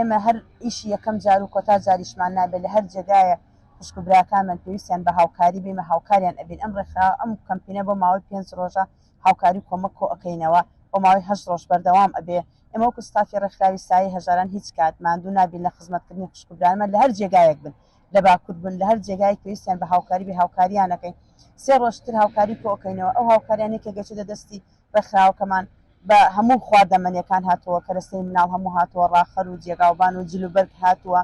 ئێمە هەر ئیشی یەکەم جار و کۆتا جاریشمان نابێت لە هەر جێگایە خوشک و براکانمان پێویستیان بە هاوکاری بێ ئێمە هاوکاریان ئەبین. ئەم ڕێکخراوە ئەم کەمپینە بۆ ماوەی پێنج ڕۆژە هاوکاری و کۆمەک کۆ ئەکەینەوە، بۆ ماوەی هەشت ڕۆژ بەردەوام ئەبێ. ئێمە وەکو ستافی ڕێکخراوی سایەی هەژاران هیچ کات ماندوو نابین لە خزمەتکردنی خوشک و برایانمان لە هەر جێگایەک بن، لە باکور بن، لە هەر جێگایەک پێویستیان بە هاوکاری بێ هاوکاریان ئەکەین. سێ ڕۆژ تر هاوکاری کۆ ئەکەینەوە، ئەو هاوکاریانەی کە گەچێتە دەستی ڕێکخراوەکەمان بە هەموو خواردەمەنیەکان هاتووە، کەرەستەی مناڵ هەموو هاتووە، ڕاخەر و جێگاوبان و جل و بەرگ هاتووە،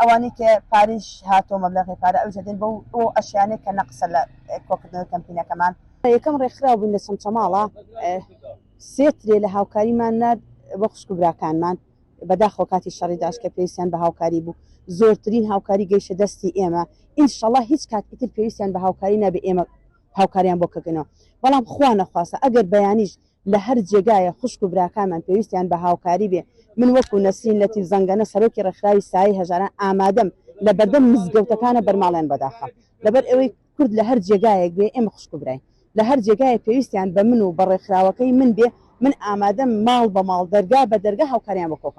ئەوانەی کە پارەیش هاتووە مەبلەغی پارە ئەویش ئەدەین بەو ئەو ئەشیانەی کە نەقسە لە کۆکردنەوەی کەمپینەکەمان. یەکەم ڕێکخراو بووین لە چەمچەماڵە سێ ترێ لە هاوکاریمان نارد بۆ خوشک و براکانمان، بەداخەوە کاتی شەڕی داعش کە پێویستیان بە هاوکاری بوو زۆرترین هاوکاری گەیشتە دەستی ئێمە، ئینشەڵا هیچ کات ئیتر پێویستیان بە هاوکاری نابێ ئێمە هاوکاریان بۆ کردنەوە، بەڵام خوا نەخواستە ئەگەر بەیانیش لە هەر جێگایە خوشک و براکانمان پێویستیان بە هاوکاری بێ من وەکو نەسرین لەتیف زەنگەنە سەرۆکی ڕێکخراوی سایەی هەژاران ئامادەم لە بەردەم مزگەوتەکانە بەرماڵیان بەداخەم لەبەر ئەوەی کورد لە هەر جێگایەک بێ ئێمە خوشک و براین لە هەر جێگایەک پێویستیان بە من و بە ڕێکخراوەکەی من بێ من ئامادەم ماڵ بە ماڵ دەرگا بە دەرگا هاوکاریان بۆ کۆکەم.